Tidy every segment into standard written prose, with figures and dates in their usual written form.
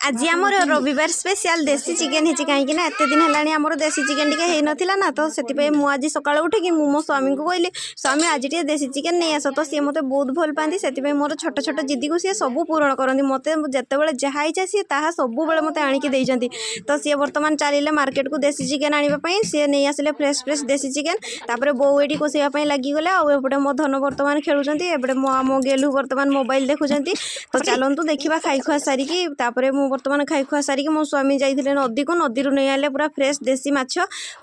ଆଜି ଆମର ରବିବାର ସ୍ପେଶିଆଲ ଦେଶୀ ଚିକେନ୍ ହେଇଛି। କାହିଁକି ନା ଏତେ ଦିନ ହେଲାଣି ଆମର ଦେଶୀ ଚିକେନ୍ ଟିକେ ହେଇନଥିଲା ନା, ତ ସେଥିପାଇଁ ମୁଁ ଆଜି ସକାଳୁ ଉଠିକି ମୁଁ ମୋ ସ୍ୱାମୀଙ୍କୁ କହିଲି, "ସ୍ୱାମୀ, ଆଜି ଟିକେ ଦେଶୀ ଚିକେନ୍ ନେଇ ଆସ।" ତ ସିଏ ମୋତେ ବହୁତ ଭଲ ପାଆନ୍ତି, ସେଥିପାଇଁ ମୋର ଛୋଟ ଛୋଟ ଜିଦିକୁ ସିଏ ସବୁ ପୂରଣ କରନ୍ତି। ମୋତେ ଯେତେବେଳେ ଯାହା ଇଚ୍ଛା, ସିଏ ତାହା ସବୁବେଳେ ମୋତେ ଆଣିକି ଦେଇଛନ୍ତି। ତ ସିଏ ବର୍ତ୍ତମାନ ଚାଲିଲେ ମାର୍କେଟକୁ ଦେଶୀ ଚିକେନ୍ ଆଣିବା ପାଇଁ। ସିଏ ନେଇ ଆସିଲେ ଫ୍ରେଶ୍ ଫ୍ରେଶ୍ ଦେଶୀ ଚିକେନ୍। ତାପରେ ବୋଉ ଏଇଠି କଷେଇବା ପାଇଁ ଲାଗିଗଲେ ଆଉ ଏପଟେ ମୋ ଧନ ବର୍ତ୍ତମାନ ଖେଳୁଛନ୍ତି। ଏପଟେ ମୋ ଆମ ଗେଲୁ ବର୍ତ୍ତମାନ ମୋବାଇଲ ଦେଖୁଛନ୍ତି। ତ ଚାଲନ୍ତୁ ଦେଖିବା ଖାଇ ଖୁଆ ସାରିକି। ତାପରେ ମୁଁ ବର୍ତ୍ତମାନ ଖାଇ ଖୁଆ ସାରିକି, ମୋ ସ୍ୱାମୀ ଯାଇଥିଲେ ନଦୀକୁ, ନଦୀରୁ ନେଇ ଆଣିଲେ ପୁରା ଫ୍ରେଶ୍ ଦେଶୀ ମାଛ।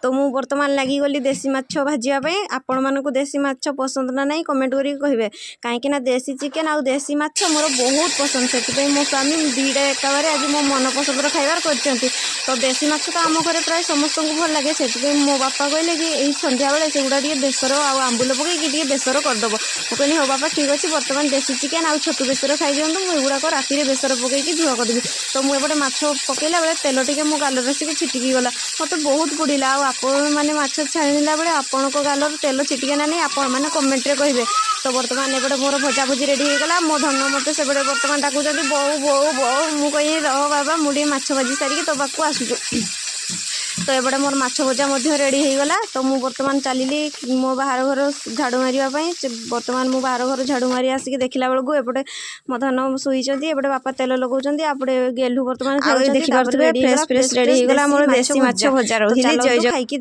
ତ ମୁଁ ବର୍ତ୍ତମାନ ଲାଗିଗଲି ଦେଶୀ ମାଛ ଭାଜିବା ପାଇଁ। ଆପଣମାନଙ୍କୁ ଦେଶୀ ମାଛ ପସନ୍ଦ ନା ନାହିଁ, କମେଣ୍ଟ କରିକି କହିବେ। କାହିଁକି ନା ଦେଶୀ ଚିକେନ୍ ଆଉ ଦେଶୀ ମାଛ ମୋର ବହୁତ ପସନ୍ଦ। ସେଥିପାଇଁ ମୋ ସ୍ୱାମୀ ଦୁଇଟା ଏକାବାରେ ଆଜି ମୋ ମନ ପସନ୍ଦର ଖାଇବାର କରିଛନ୍ତି। ତ ଦେଶୀ ମାଛ ତ ଆମ ଘରେ ପ୍ରାୟ ସମସ୍ତଙ୍କୁ ଭଲ ଲାଗେ। ସେଥିପାଇଁ ମୋ ବାପା କହିଲେ କି ଏଇ ସନ୍ଧ୍ୟାବେଳେ ସେଗୁଡ଼ା ଟିକେ ବେସର ଆଉ ଆମ୍ବୁଲ ପକେଇକି ଟିକେ ବେସର କରିଦେବ। ମୁଁ କହିଲି, "ହଉ ବାପା, ଠିକ୍ ଅଛି। ବର୍ତ୍ତମାନ ଦେଶୀ ଚିକେନ୍ ଆଉ ଛତୁ ବେସର ଖାଇଦିଅନ୍ତୁ। ମୁଁ ଏଗୁଡ଼ାକ ରାତିରେ ବେସର ପକେଇକି ଝୋଳ କରିଦେବି।" ତ ମୁଁ ଏପଟେ ମାଛ ପକେଇଲା ବେଳେ ତେଲ ଟିକେ ମୋ ଗାଲରେ ଆସିକି ଛିଟିକି ଗଲା। ମୋତେ ବହୁତ ପୋଡ଼ିଲା। ଆଉ ଆପଣମାନେ ମାଛ ଛାଣିଲା ବେଳେ ଆପଣଙ୍କ ଗାଲରୁ ତେଲ ଛିଟିକେ ନା ନାହିଁ, ଆପଣମାନେ କମେଣ୍ଟରେ କହିବେ। ତ ବର୍ତ୍ତମାନ ଏପଟେ ମୋର ଭଜାଭୁଜି ରେଡ଼ି ହେଇଗଲା। ମୋ ଧନ ମୋତେ ସେପଟେ ବର୍ତ୍ତମାନ ଡାକୁଛନ୍ତି, "ବୋଉ, ବୋଉ, ବୋଉ।" ମୁଁ କହିଲି, "ରହ ବାବା, ମୁଁ ଟିକେ ମାଛ ଭାଜି ସାରିକି ତୋ ପାଖକୁ ଆସୁଛୁ।" ତ ଏପଟେ ମୋର ମାଛ ଭଜା ମଧ୍ୟ ରେଡ଼ି ହେଇଗଲା। ତ ମୁଁ ବର୍ତ୍ତମାନ ଚାଲିଲି ମୋ ବାହାର ଘର ଝାଡ଼ୁ ମାରିବା ପାଇଁ। ବର୍ତ୍ତମାନ ମୁଁ ବାହାର ଘର ଝାଡ଼ୁ ମାରି ଆସିକି ଦେଖିଲା ବେଳକୁ ଏପଟେ ମୋ ଧନ ଶୋଇଛନ୍ତି, ଏପଟେ ବାପା ତେଲ ଲଗାଉଛନ୍ତି, ଏପଟେ ଗେଲୁ ବର୍ତ୍ତମାନ ଆଉ ଖେଳୁଛନ୍ତି। ତାପରେ ଦେଖିପାରୁଥିବେ, ରେଡ଼ି ଫ୍ରେଶ୍ ହେଇଗଲା ଫ୍ରେଶ୍ ରେଡ଼ି ହେଇଗଲା ଦେଶୀ ଆମର ଦେଶୀ ମାଛ ଭଜା। ତ ରହିଲି, ଜୟ ଚାଲନ୍ତୁ ଖାଇକି।